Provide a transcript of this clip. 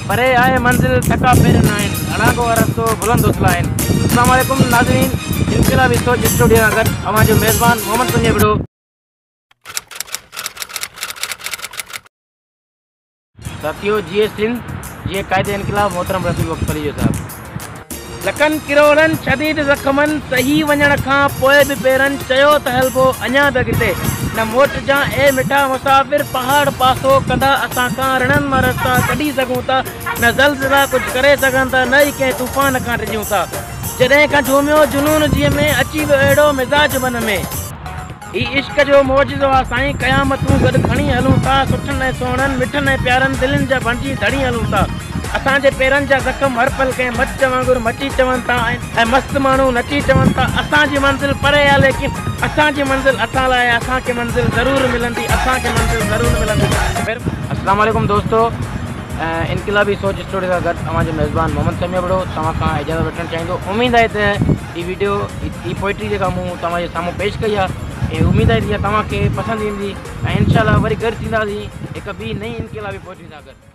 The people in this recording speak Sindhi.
پري آهي منزل ٿڪا پير ناهن، اڙانگو آ رستو بلند حوصلا آهن. اسلام عليڪم ناظرين انقلابي سوچ اسٽوڊيو سان گڏ اوهان جو ميزبان محمد سميع ابڙو. ساٿيو جيئي سنڌ جيئي قائد انقلاب محترم رسول بخش پليجو صاحب. لکن ڪروڙن شديد زخمن سهي وڃڻ کان پوء به پيرن چيو ته هلبو اڃا به اڳتي نه موٽجان اي مٺا مسافر پهاڙ پاسو ڪندا اسان کان رڻن مان رستا ڪڍي سگهون ٿا نه زلزلا ڪجهه ڪري سگهن ٿا نه ئي ڪنهن طوفان کان ڊڄون ٿا جڏهن کان جهوميو جنون جيء ۾ اچي ويو اهڙو مزاج من ۾. هي عشق جو معجزو آ سائين قيامتون گڏ کڻي هلون ٿا سٺن ۽ سهڻن مٺن ۽ پيارن دلين جا بڻجي ڌڻي هلون ٿا اسان جي پيرن جا زخم هر پل ڪنهن مچ وانگر مچي چون ٿا ۽ مست ماڻهو نچي چون ٿا اسان جي منزل پري آ ليڪن اسان جي منزل اسان لاء آ اسان کي منزل ضرور ملندي اسان کي منزل ضرور ملندي. اسلام عليڪم دوستو انقلابي سوچ اسٽوڊيو سان گڏ اوهان جو ميزبان محمد سميع ابڙو توهان کان اجازت وٺڻ چاهيندو اميد آهي ته هي ويڊيو هي پوئٽري جيڪا مون توهان جي سامهون پيش ڪئي آهي ۽ اميد آهي ته اها توهان کي پسند ايندي ۽ انشاء الله وري گڏ ٿينداسين هڪ ٻي نئين انقلابي پوئٽري سان گڏ.